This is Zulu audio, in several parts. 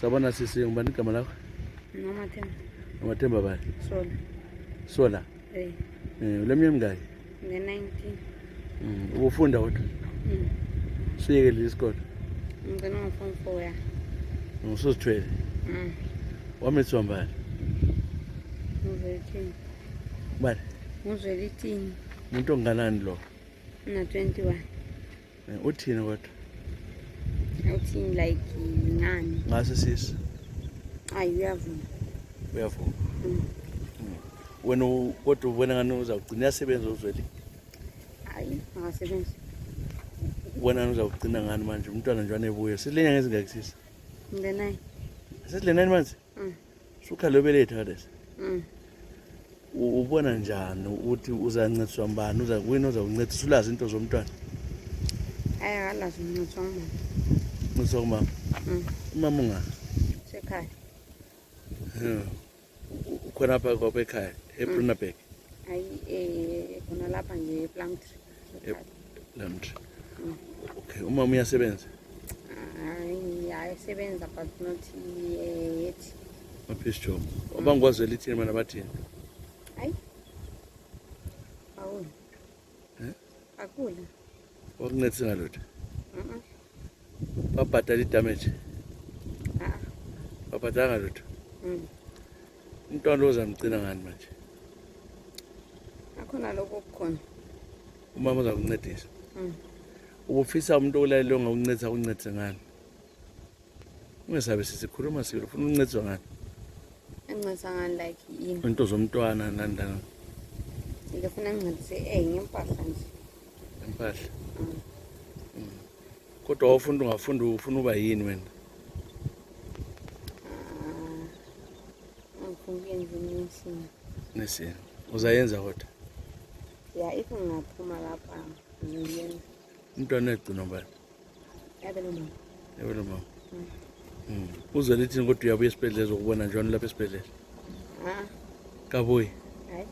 Sabona sisi, ngubani igama lakho? Nomathemba. Nomathemba bani? Sola. Sola? Eh. Eh, uleminyaka emingaki? Nge-19. Ubufunda kodwa? Mm. Suyekelile isikole? Ngigcina ngo-form 4 ya. Usuzithwele? Mm. Wamithiwa mbani? Nguzwelithini. Bani? Nguzwelithini. Umuntu onganani lo? Una 21. Uthini kodwa? Uthini like ngani? Ngase sisi. Ayi uyavuma. Uyavuma. Mm. Wena kodwa ubona ngani uzawugcina uyasebenza uzweli? Hayi, akasebenzi. Ubona ngani uzawugcina ngani manje umntwana nje wanebuye. Silenyanga ezingaki sisi? Ngine 9. Sesile 9 months? Mm. Sukhala ubeletha khathesi. Mm. Ubona njani ukuthi uzancediswa mbani uza wena uzakuncedisa ulazi into zomntwana? Hayi akalazi uncediswa ngumama. Uncediswa kumama? Mm. Umama unga? Sekhaya. Ukhona apha kwapha ekhaya eBrunaberg. Hayi khona lapha nje ePlumtree. EPlumtree. Okay, umama uyasebenza? Hayi ayisebenza but not yet. Maphisi job. Abangikwazi lithini mana bathini? Hayi. Awula. Eh? Akula. Wakuncedisa ngalutho? Mhm. Babhadala i-damage? Ah. Babhadala ngalutho? Mm. Umntwana uzamgcina ngani manje? Akhona lokho okukhona. Umama uzakuncedisa. Mm. Ubufisa umuntu olalele ongakuncedisa akuncedise ngani? Ungesabe sisikhuluma sibili ufuna ukuncediswa ngani? Ancedisa ngani like yini? Into zomntwana nani nani. Ngifuna ngincedise ngempahla nje. Impahla. Mm. Kodwa wawufunda ungafunda ufuna uba yini wena? Ah, ngifuna ukuyenza i-nursing. Nursing. Uzayenza kodwa? Ya, if ngingaphuma lapha ngiyenza. Umntwana uyagcinwa ngubani? Yabe nomama. Yabe nomama. Mm. Uzwe lithini kodwa uyabuya esibhedlela ezokubona njani lapha esibhedlela? Ah. Kabuyi. Hayi.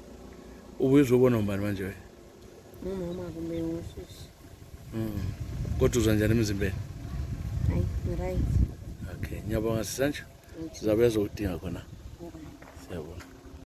Ubuye uzobona ngubani manje wena? Umama kumbe usisi. Kodwa uzwa njani emzimbeni? Hayi, right. Okay, ngiyabonga sisanje. Sizabe ezokudinga khona. Siyabonga.